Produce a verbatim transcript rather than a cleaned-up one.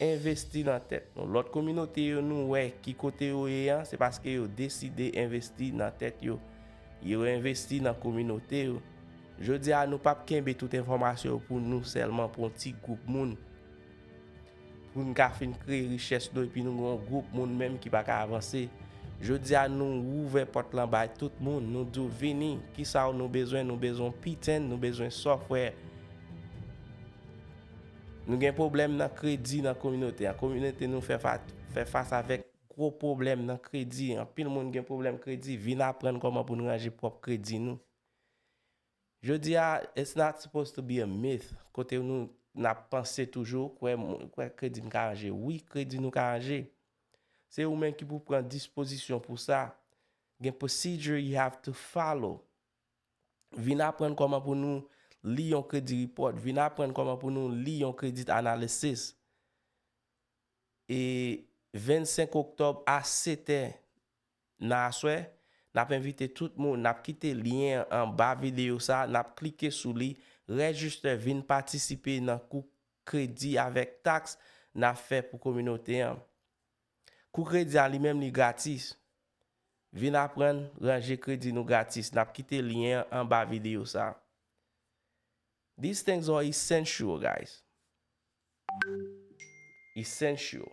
envesti nan tèt nou. Lòt kominote yo nou wè ki kote yo ye an, se paske yo deside envesti nan tèt yo. Yo envesti nan kominote yo. Jodi a, nou p ap kenbe tout enfòmasyon yo pou nou sèlman, pou yon ti gwoup moun. Pou n ka fin kreye richès nou, epi nou gen yon gwoup moun menm ki pa ka avanse. Jodi a, nou ouvè pòt lan bay tout moun. Nou di w vini, kisa w nou bezwen? Nou bezwen P ten, nou bezwen software. Nou gen pwoblèm nan kredi nan kominote an. Kominote nou fè fa-, fè fas avèk gwo pwoblèm nan kredi. Anpil moun gen pwoblèm kredi. Vin aprann kòman pou n ranje pwòp kredi nou. Jodi a, it's not supposed to be a myth. Kote nou n ap panse toujou, kwè, kwè kredi m ka ranje. Wi, kredi nou ka ranje. Se ou menm ki pou pran dispozisyon pou sa. Gen procedure you have to follow. Vin aprann kòman pou nou li yon credit report. Vin aprann kòman pou nou li yon credit analysis. E vennsenk oktòb a sèt è nan aswè, n ap envite tout moun, n ap kite lyen an anba videyo sa, n ap klike sou li, rejiste, vin patisipe nan kou kredi avèk taks n ap fè pou kominote an. Kou kredi a li menm li gratis. Vin aprann ranje kredi nou gratis. N ap kite lyen an anba videyo sa. These things are essential, guys. Essential.